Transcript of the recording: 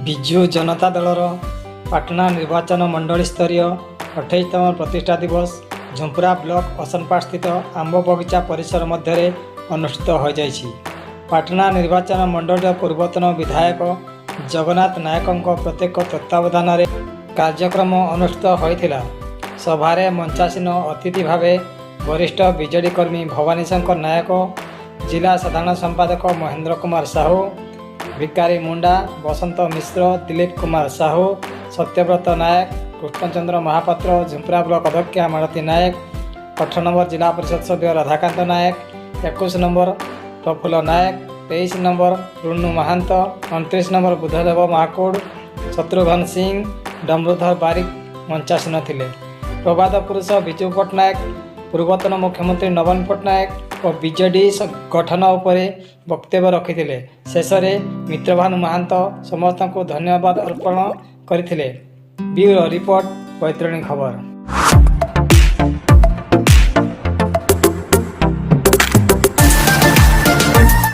ବିଜୁ ଜନତା ଦଳର ପାଟଣା ନିର୍ବାଚନ ମଣ୍ଡଳୀ ସ୍ତରୀୟ 28ତମ ପ୍ରତିଷ୍ଠା ଦିବସ ଝୁମ୍ପୁରା ବ୍ଲକ ଅସନପାଟସ୍ଥିତ ଆମ୍ବ ବଗିଚା ପରିସର ମଧ୍ୟରେ ଅନୁଷ୍ଠିତ ହୋଇଯାଇଛି। ପାଟଣା ନିର୍ବାଚନ ମଣ୍ଡଳୀର ପୂର୍ବତନ ବିଧାୟକ ଜଗନ୍ନାଥ ନାୟକଙ୍କ ପ୍ରତ୍ୟକ୍ଷ ତତ୍ତ୍ୱାବଧାନରେ କାର୍ଯ୍ୟକ୍ରମ ଅନୁଷ୍ଠିତ ହୋଇଥିଲା। ସଭାରେ ମଞ୍ଚାସୀନ ଅତିଥି ଭାବେ ବରିଷ୍ଠ ବିଜେଡି କର୍ମୀ ଭବାନୀ ଶଙ୍କର ନାୟକ, ଜିଲ୍ଲା ସାଧାରଣ ସମ୍ପାଦକ ମହେନ୍ଦ୍ର କୁମାର ସାହୁ, ଭିକାରୀ ମୁଣ୍ଡା, ବସନ୍ତ ମିଶ୍ର, ଦିଲୀପ କୁମାର ସାହୁ, ସତ୍ୟବ୍ରତ ନାୟକ, କୃଷ୍ଣଚନ୍ଦ୍ର ମହାପାତ୍ର, ଝୁମ୍ପୁରା ବ୍ଲକ ଅଧ୍ୟକ୍ଷା ମାଳତୀ ନାୟକ, 18 ନମ୍ବର ଜିଲ୍ଲା ପରିଷଦ ସଭ୍ୟ Radhakanta Nayak, 21 number Prafulla Nayak, 23 number Runu Mahanta, 29 number Buddhadev Mahakud, Shatrughna Singh, Dambarudhar Barik ମଞ୍ଚାସୀନ ଥିଲେ। ପ୍ରବାଦ ପୁରୁଷ ବିଜୁ ପଟ୍ଟନାୟକ, ପୂର୍ବତନ ମୁଖ୍ୟମନ୍ତ୍ରୀ ନବୀନ ପଟ୍ଟନାୟକ ଓ ବିଜେଡି ଗଠନ ଉପରେ ବକ୍ତବ୍ୟ ରଖିଥିଲେ। ଶେଷରେ ମିତ୍ରଭାନୁ ମହାନ୍ତ ସମସ୍ତଙ୍କୁ ଧନ୍ୟବାଦ ଅର୍ପଣ କରିଥିଲେ। ବ୍ୟୁରୋ ରିପୋର୍ଟ, ବୈତରଣୀ ଖବର।